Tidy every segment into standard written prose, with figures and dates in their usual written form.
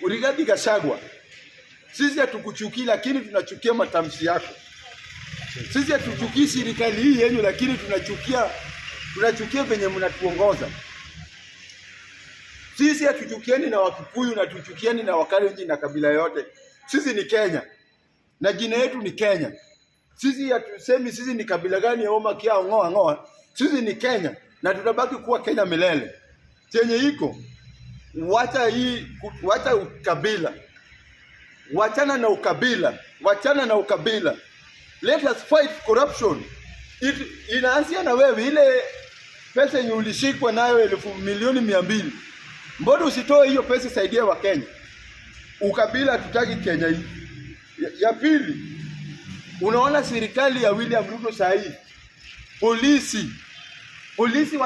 Rigathi Gachagua, sisi hatukuchukii, lakini tunachukia matamshi yako. Sisi hatuchukii serikali hii yenu, lakini tunachukia venye mnatuongoza. Sisi hatuchukiani na Wakikuyu na tuchukiani na Wakalenjin na kabila yote. Sisi ni Kenya na jina yetu ni Kenya. Sisi hatusemi sisi ni kabila gani ya Oma kia ngoa ngoa. Sisi ni Kenya na tutabaki kuwa Kenya milele. Chenye iko, wacha hii, wacha ukabila, wachana na ukabila, wachana na ukabila. Let us fight corruption. Inaanzia na wewe, ile pesa yenye ulishikwa nayo 200,000,000. Mbona usitoe hiyo pesa isaidie Wakenya? Ukabila hatutaki Kenya hii. Ya pili, unaona serikali ya William Ruto saa hii, polisi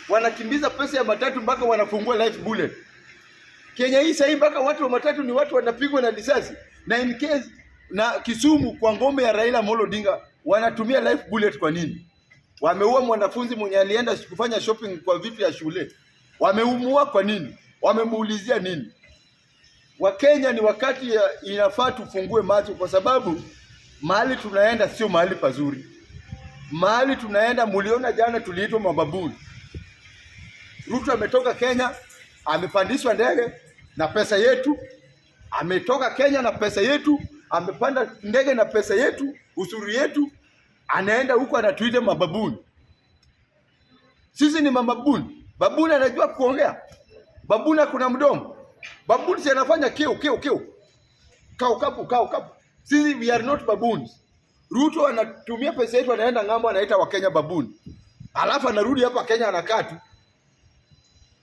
wanakimbiza pesa ya matatu mpaka wanafungua live bullet. Kenya hii sasa mpaka watu wa matatu ni watu wanapigwa na risasi. Na in case na Kisumu kwa ngome ya Raila Amolo Odinga wanatumia live bullet kwa nini? Wameua mwanafunzi mwenye alienda kufanya shopping kwa vitu ya shule. Wameumua kwa nini? Wamemuulizia nini? Wakenya, ni wakati inafaa tufungue macho, kwa sababu mahali tunaenda sio mahali pazuri. Mahali tunaenda, muliona jana tuliitwa mababuni. Ruto ametoka Kenya, amepandishwa ndege na pesa yetu, ametoka Kenya na pesa yetu, amepanda ndege na pesa yetu, ushuru yetu, anaenda huko anatuita mababuni. Sisi ni mababuni. Babuni anajua kuongea. Babuni kuna mdomo. Babuni si anafanya kiu kiu kiu. Kau kapu kau kapu. Sisi we are not baboons. Ruto anatumia pesa yetu, anaenda ng'ambo, anaita Wakenya baboon. Alafu anarudi hapa Kenya anakaa tu.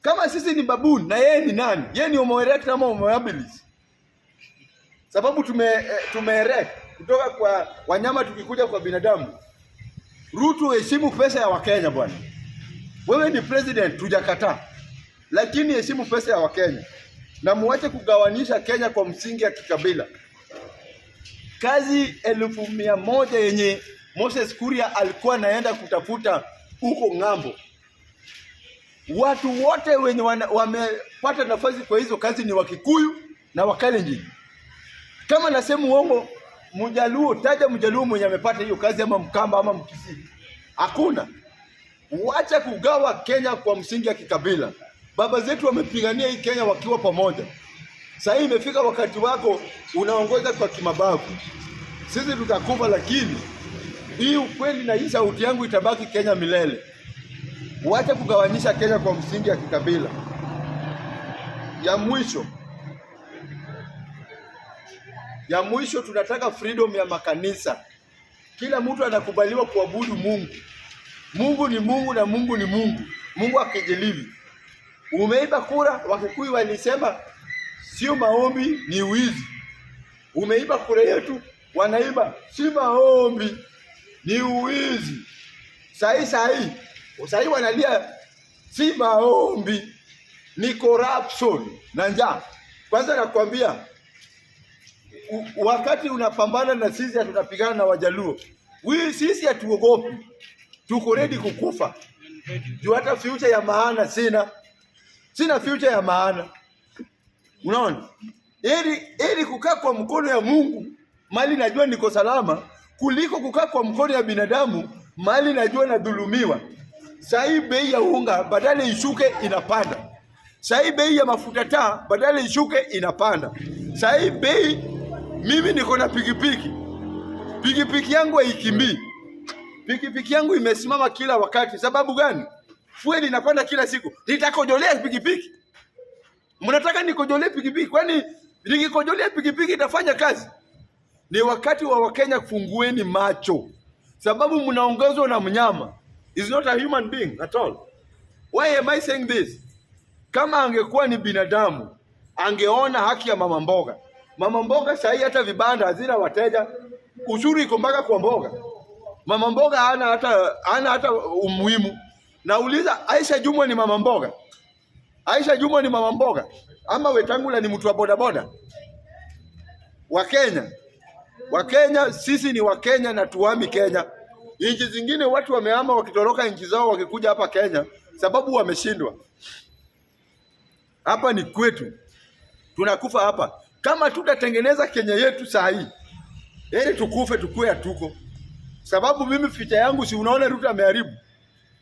Kama sisi ni baboon na yeye ni nani? Yeye ni Homo erectus ama Homo habilis? Sababu tume erect kutoka kwa wanyama tukikuja kwa binadamu. Ruto, heshimu pesa ya Wakenya bwana. Wewe ni president, tujakataa. Lakini heshimu pesa ya Wakenya. Na muache kugawanisha Kenya kwa msingi ya kikabila. Kazi 100,000 yenye Moses Kuria alikuwa anaenda kutafuta huko ng'ambo, watu wote wenye wamepata nafasi kwa hizo kazi ni Wakikuyu na Wakalenjin. Kama nasema uongo, Mjaluo, taja Mjaluo mwenye amepata hiyo kazi, ama Mkamba ama Mkisii. Hakuna. Wacha kugawa Kenya kwa msingi ya kikabila. Baba zetu wamepigania hii Kenya wakiwa pamoja. Sasa hii imefika wakati wako unaongoza kwa kimabavu. Sisi tutakufa, lakini hii ukweli na hii sauti yangu itabaki Kenya milele. Wacha kugawanyisha Kenya kwa msingi ya kikabila. Ya mwisho tunataka freedom ya makanisa. Kila mtu anakubaliwa kuabudu Mungu. Mungu ni Mungu na Mungu ni Mungu. Mungu akijilivi. Umeiba kura, Wakikuyu walisema sio maombi, ni wizi. Umeiba kura yetu, wanaiba, si maombi, ni uwizi. Sahi sahi, sahi wanalia si maombi, ni corruption na njaa. Kwanza nakwambia wakati unapambana na sisi, tunapigana na Wajaluo. Sisi hatuogopi, tuko ready kukufa juu hata future ya maana sina, sina future ya maana. Unaona, ili kukaa kwa mkono ya Mungu mali najua niko salama kuliko kukaa kwa mkono ya binadamu mali najua nadhulumiwa. Sahii bei ya unga badala ishuke inapanda. Sahii bei ya mafuta taa badala ishuke inapanda. Sahii bei, mimi niko na pikipiki, pikipiki yangu haikimbii, pikipiki yangu imesimama kila wakati. Sababu gani? Fuel inapanda kila siku. Nitakojolea pikipiki? Mnataka nikojolee pikipiki? Kwani nikikojolea pikipiki itafanya kazi? Ni wakati wa Wakenya, kufungueni macho, sababu mnaongozwa na mnyama. Is not a human being at all. Why am I saying this? Kama angekuwa ni binadamu angeona haki ya mama mboga. Mama mboga sahii hata vibanda hazina wateja, ushuru iko mpaka kwa mboga. Mama mboga hana hata umuhimu. Nauliza, Aisha Jumwa ni mama mboga? Aisha Jumwa ni mama mboga ama Wetangula ni mtu wa bodaboda? Wakenya, Wakenya, sisi ni Wakenya na tuami Kenya. Nchi zingine watu wamehama wakitoroka nchi zao wakikuja hapa Kenya sababu wameshindwa. Hapa ni kwetu. Tunakufa hapa. Kama tutatengeneza Kenya yetu saa hii, heri tukufe tukue hatuko. Sababu mimi future yangu, si unaona Ruto ameharibu.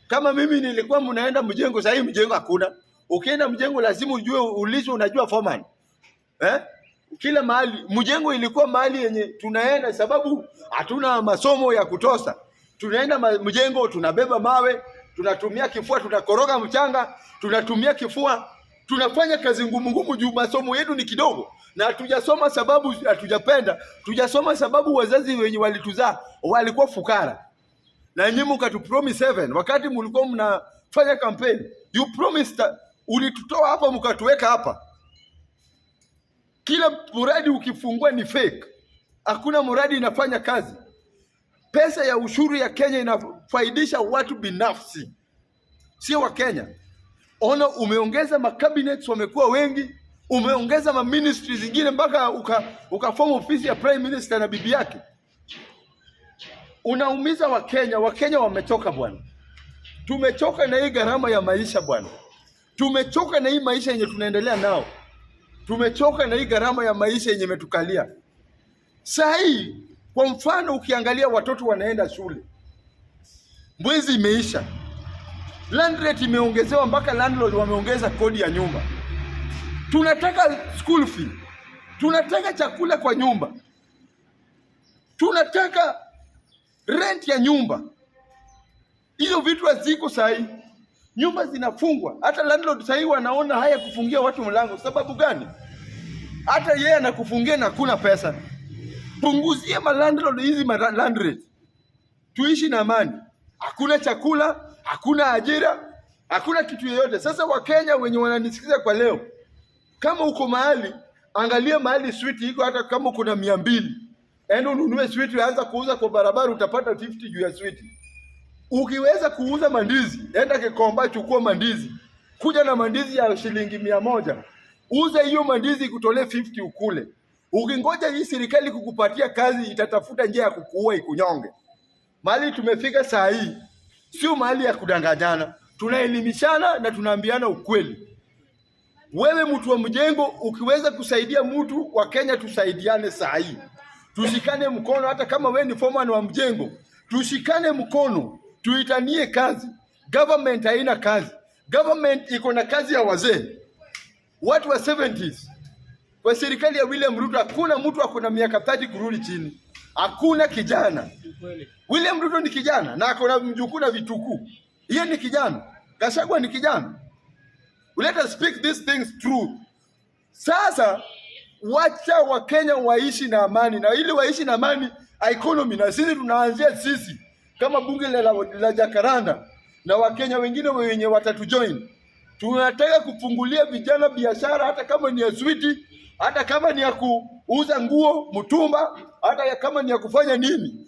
Kama mimi nilikuwa mnaenda mjengo, saa hii mjengo hakuna. Ukienda mjengo lazima ujue ulizo, unajua foreman. Eh? Kila mahali mjengo ilikuwa mahali yenye tunaenda, sababu hatuna masomo ya kutosha. Tunaenda mjengo, tunabeba mawe, tunatumia kifua, tunakoroga mchanga, tunatumia kifua, tunafanya kazi ngumu ngumu juu masomo yetu ni kidogo, na hatujasoma sababu hatujapenda, tujasoma sababu wazazi wenye walituzaa walikuwa fukara na nyinyi mkatupromise seven wakati mlikuwa mnafanya campaign, you promised, ulitutoa hapa mkatuweka hapa. Kila mradi ukifungua ni fake, hakuna mradi inafanya kazi. Pesa ya ushuru ya Kenya inafaidisha watu binafsi, sio wa Kenya. Ona, umeongeza macabinets wamekuwa wengi, umeongeza maministry zingine mpaka ukaform ofisi ya prime minister na bibi yake. Unaumiza Wakenya. Wakenya wamechoka bwana, tumechoka na hii gharama ya maisha bwana, tumechoka na hii maisha yenye tunaendelea nao, tumechoka na hii gharama ya maisha yenye imetukalia saa hii. Kwa mfano, ukiangalia watoto wanaenda shule, mwezi imeisha, land rate imeongezewa mpaka landlord wameongeza kodi ya nyumba. Tunataka school fee, tunataka chakula kwa nyumba, tunataka rent ya nyumba. Hizo vitu haziko sahi, nyumba zinafungwa. Hata landlord sahi wanaona haya kufungia watu mlango. Sababu gani? Hata yeye anakufungia na kuna pesa. Punguzie ma landlord hizi ma land rate, tuishi na amani. Hakuna chakula, hakuna ajira, hakuna kitu yoyote. Sasa Wakenya wenye wananisikiza kwa leo, kama uko mahali, angalia mahali switi iko, hata kama uko na 200, enda ununue switi, anza kuuza kwa barabara, utapata 50 juu ya switi. Ukiweza kuuza mandizi, enda Gikomba, chukua mandizi, kuja na mandizi ya shilingi 100, uza hiyo mandizi ikutolee 50 ukule. Ukingoja hii serikali kukupatia kazi, itatafuta njia ya kukuua ikunyonge. Mahali tumefika saa hii sio mahali ya kudanganyana, tunaelimishana na tunaambiana ukweli. Wewe mtu wa mjengo, ukiweza kusaidia mtu wa Kenya, tusaidiane saa hii, tushikane mkono. Hata kama wewe ni foreman wa mjengo, tushikane mkono, tuitanie kazi. Government haina kazi, government iko na kazi ya wazee, watu wa 70s. Kwa serikali ya William Ruto hakuna mtu ako na miaka 30 kurudi chini, hakuna kijana. William Ruto ni kijana na ako na mjukuu na vitukuu, yeye ni kijana. Gachagua ni kijana. Let us speak these things true. Sasa wacha Wakenya waishi na amani, na ili waishi na amani economy, na sisi tunaanzia sisi kama bunge la Jacaranda na Wakenya wengine wenye watatujoin, tunataka kufungulia vijana biashara, hata kama ni ya switi, hata kama ni ya kuuza nguo mtumba, hata kama ni ya kufanya nini.